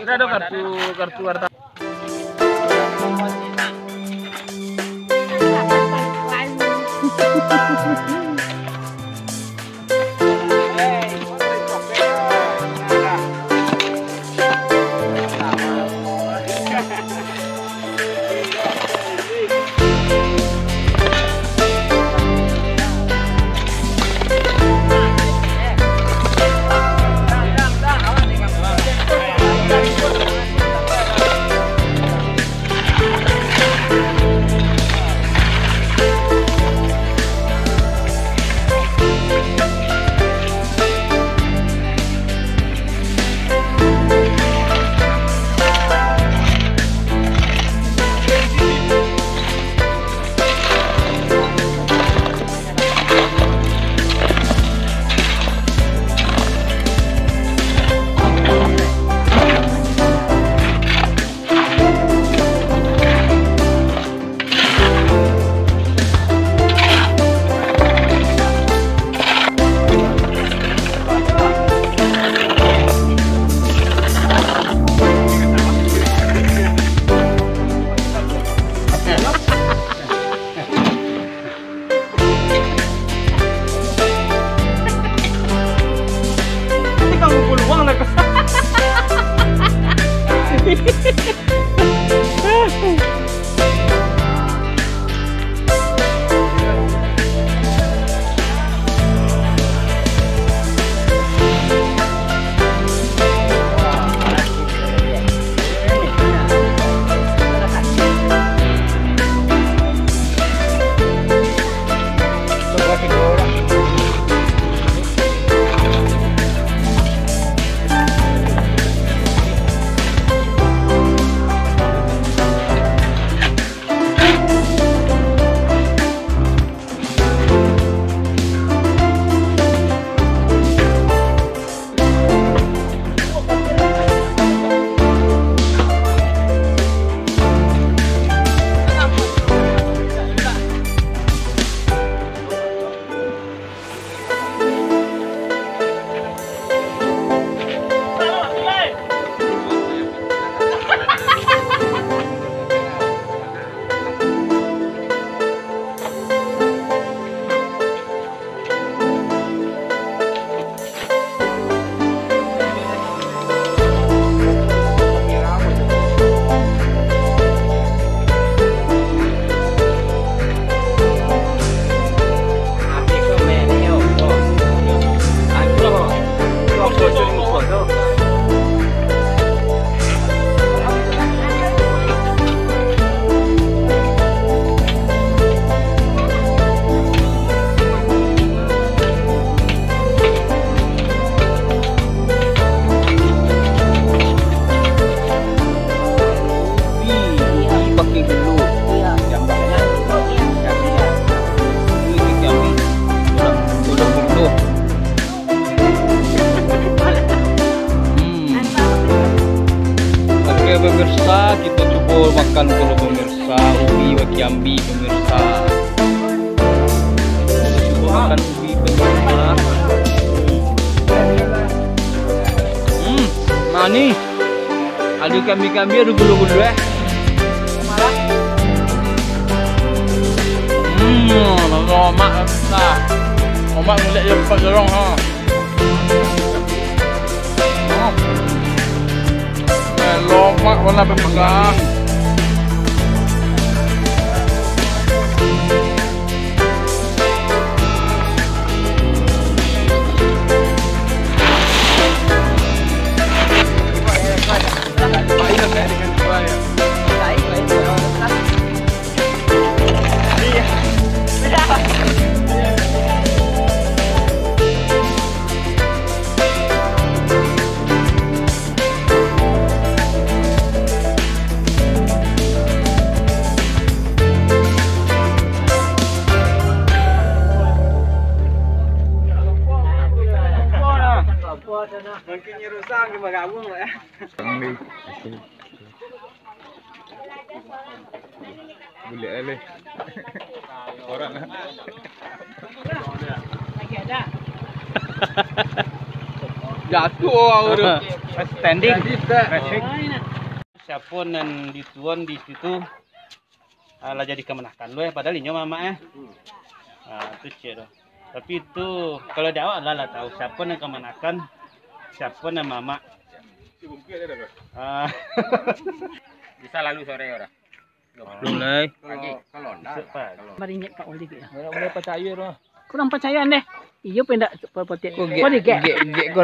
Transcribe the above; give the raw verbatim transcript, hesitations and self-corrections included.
Ado kartu, kartu kartu. Tapi kamu peluang lah kau. Ih, pakai gulu. Iya. Ini ikan, ini. Tolong, tolong gulu. Hmm. Oke, pemirsa, kita coba makan dulu, pemirsa. Ubi wakiambi, pemirsa. Kita coba makan ubi, pemirsa. Hmm, manih. Ado kambi-kambi, ado gulu-gulu, eh. Hmm, omak, pemirsa. Omak ngulek jo kupat jorong, ha. Hmm. Eh, lomak warna pemegang. Mungkin nyerusak ke bagabung lah ya. Bulek alih. Orang. Lagi ada. Jatuh orang tu. Standing. Respect. Siapo nan dituan di situ, ah, lah jadi kamanakan lu, eh, padahal inyo mamak, eh. Ah, tu ciek tu. Tapi tu, kalau di awak lah, lah tahu siapo nan kamanakan, siapo nan mamak. Ah. Bisa lalu sore orang. Mulai. Pagi. Kalau, kalau ndak, Esok pagi. Kalau Marinyek Pak Wali ke ya? Mulai, mulai percaya tu. Kurang percaya deh. Iyo pindah potik. Kok gek, gek, gek kau